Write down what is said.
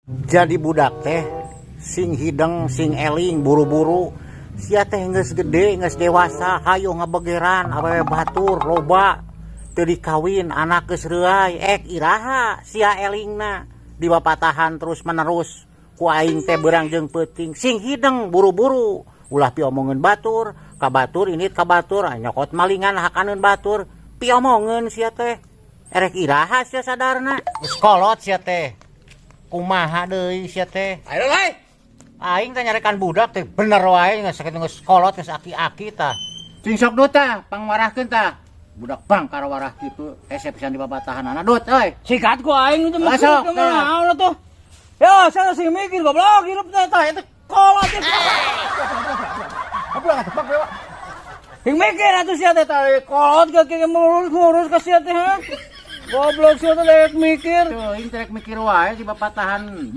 Jadi budak teh sing hideng, sing eling, buru-buru. Sia teh geus gede, geus dewasa, hayo ngabegeran awewe batur loba, teu dikawin, anak geus reuay, ek iraha sia elingna dibapatahan terus menerus ku aing teh beurang jeung peuting? Sing hideng, buru-buru, ulah piomongeun batur. Ka batur ini, ka batur, ah, nyokot malingan hakaneun batur, piomongeun sia teh. Erek iraha sia sadarna? Geus kolot sia teh, kumaha deui sia teh? Ayo lah. Aing teh nyarekan budak teh bener wae, geus sakitu geus kolot, geus aki-aki tah. Sing sok dut tah, pangwarahkeun tah. Budak bangkar warah kitu, hese pisan dibabatahanana, dut euy. Sikat ku aing itu mah. Ah, sok, Kumaha tah. Naon tuh? Ya, saya sing mikir, goblok, hirup teh tah itu kolot itu. Apa tebak dewa? Sing mikir atuh sia teh tah kolot ke ngurus-ngurus ka sia teh, ha? Goblok sia teh daek mikir. Tuh, aing teh rek mikir wae di babatahan.